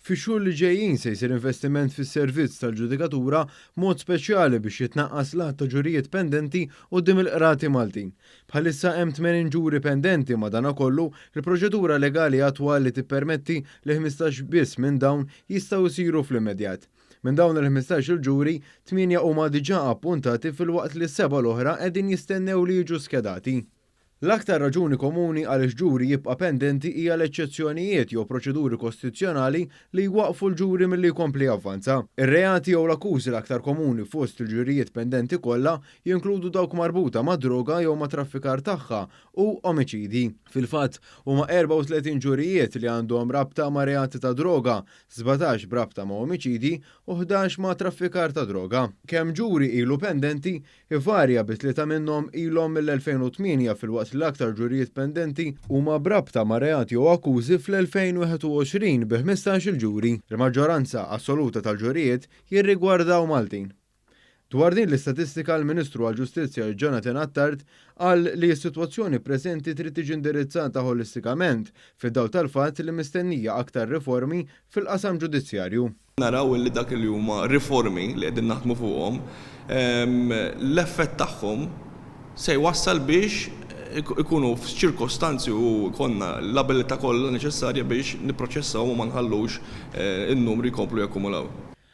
Fix-xhur li ġejjin se jsir investiment fis-servizz tal-ġudikatura b'mod speċjali biex jitnaqqas l-għadd ta' ġurijiet pendenti quddiem il-qrati Maltin. Bħalissa hemm 80 ġuri pendenti madanakollu il-proċedura legali attwali tippermetti li 15 biss minn dawn jistgħu jsiru fl-immedjat. Minn dawn il-15 il-ġuri, 8 huma diġà appuntati filwaqt li s-seba' l-oħra qegħdin jistennew li jiġu skedati. L-aktar raġuni komuni għaliex ġuri jibqa' pendenti hija l-eċċezzjonijiet jew proċeduri kostituzzjonali li jwaqfu l-ġuri milli jkompli javvanza. Ir-reati jew l-akkużi l-aktar komuni fost il-ġurijiet pendenti kollha jinkludu dawk marbuta ma' droga jew ma' traffikar tagħha u omiċidi. Fil-fatt, huma 34 ġurijiet li għandhom rabta ma' reati ta' droga, 17 b'rabta ma' omiċidi u 11 ma' traffikar ta' droga. Kemm ġuri ilu pendenti ivarja bi tlieta minnhom ilhom mill-2008 filwaqt li l-aktar ġurijiet pendenti huma b'rabta ma' reati jew akkużi fl-2021 bi 15 il-ġuri. Il-maġġoranza assoluta tal-ġurijiet jirrigwardaw Maltin. Dwar din l-istatistika l-Ministru għall-Ġustizzja Jonathan Attard qal li s-sitwazzjoni preżenti trid tiġi indirizzata ħolistikament fid-dawl tal-fatt li mistennija aktar riformi fil-qasam ġudizzjarju. Naraw li dak li huma riformi li qegħdin naħdmu fuqhom, l-effett tagħhom se jwassal biex ikunu f'ċirkostanzi u jkollna l-abilità kollha neċessarja biex nipproċessaw u ma nħallux in-numri jkomplu jakkumulaw.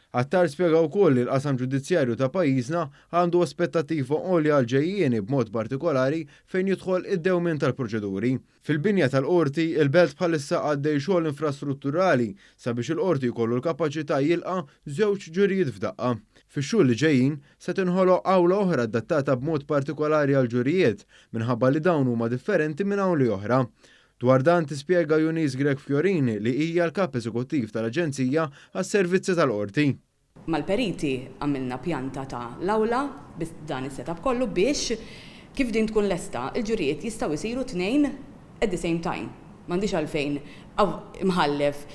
Attard spjega wkoll li l-qasam ġudizzjarju ta' pajjiżna għandu aspettattiva għolja għall-ġejjieni b'mod partikolari fejn jidħol id-dewmien tal-proċeduri. Fil-binja tal-qorti, il-Belt bħalissa għaddej xogħol infrastrutturali sabiex il-qorti jkollu l-kapaċità jilqa' żewġ ġurijiet f'daqqa. Fix-xhur li ġejjin se tinħoloq awla oħra adattata b'mod partikolari għall-ġurijiet minħabba li dawn huma differenti minn awli oħra. Dwar dan tispjega Eunice Grech Fiorini li hija l-kap eżekuttiv tal-Aġenzija għas-Servizzi tal-Qorti. Mal-periti għamilna pjanta ta' l-awla bi dan is-setup kollu biex kif din tkun lesta, il-ġurijiet jistgħu jsiru tnejn at the same time. M'għandix għalfejn imħallef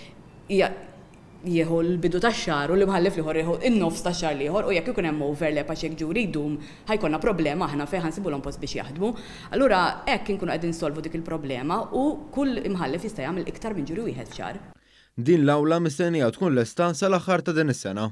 jieħu l-bidu tax-xahar u l-imħallef l-ieħor jieħu n-nofs tax-xahar l-ieħor u jekk ikun hemm overlap għax jekk ġuri jdum ħa jkollna problema aħna fejn ħa nsibulhom post biex jaħdmu. Allura hekk inkunu qegħdin nsolvu dik il-problema u kull imħallef jista' jagħmel iktar minn ġuri wieħed f'xahar. Din l-awla mistennija tkun lesta sal-aħħar ta' din is-sena.